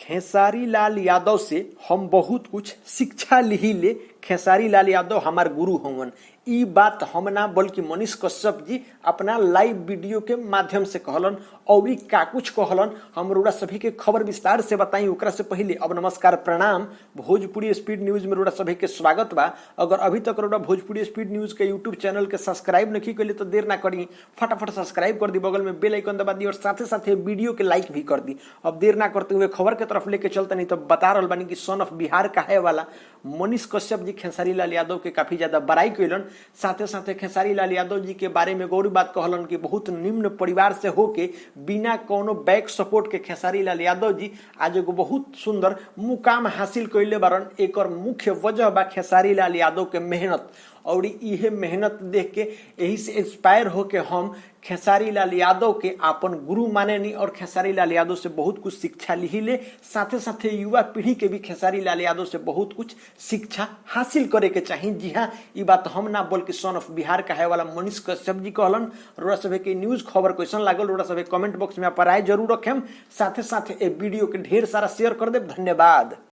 खेसारी लाल यादव से हम बहुत कुछ शिक्षा लिहिले। खेसारी लाल यादव हमार गुरु हवन। ई बात हम ना बल्कि मनीष कश्यप जी अपना लाइव वीडियो के माध्यम से कहलन और ई का कुछ कहलन, हम रउरा सभी के खबर विस्तार से बताई। ओकरा से पहले अब नमस्कार, प्रणाम। भोजपुरी स्पीड न्यूज में रउरा सभी के स्वागत बा। अगर अभी तक रउरा भोजपुरी स्पीड न्यूज के यूट्यूब चैनल के सब्सक्राइब नहीं कैले तो देर ना करी, फटाफट सब्सक्राइब कर दी, बगल में बेल आइकन दबा दी और साथे साथे वीडियो के लाइक भी कर दी। अब देर ना करते हुए खबर के तरफ लेके चलते नहीं तो बता रहल बानी कि सन ऑफ बिहार कहे वाला मनीष कश्यप जी खेसारी लाल यादव के काफी ज्यादा बड़ाई कैलन। साथे साथे खेसारी लाल यादव जी के बारे में गौरी बात कहलन कि बहुत निम्न परिवार से होके बिना कोनो बैक सपोर्ट के खेसारी लाल यादव जी आज एगो बहुत सुंदर मुकाम हासिल कैले बारन। एकर मुख्य वजह बा खेसारी लाल यादव के मेहनत और इहे मेहनत देख के यही से इंस्पायर होके हम खेसारी लाल यादव के आपन गुरु मानेनी और खेसारी लाल यादव से बहुत कुछ शिक्षा लिहिले। साथे साथे युवा पीढ़ी के भी खेसारी लाल यादव से बहुत कुछ शिक्षा हासिल करे के चाही। जी हाँ, ई बात हम ना बल्कि सन ऑफ बिहार कहे वाला मनीष कश्यप जी कहलन। रउरा सभे के न्यूज खबर कैसन लागल रउरा सभे कमेंट बॉक्स में अपन राय जरूर रखेम। साथे साथे ए वीडियो के ढेर सारा शेयर कर देब। धन्यवाद।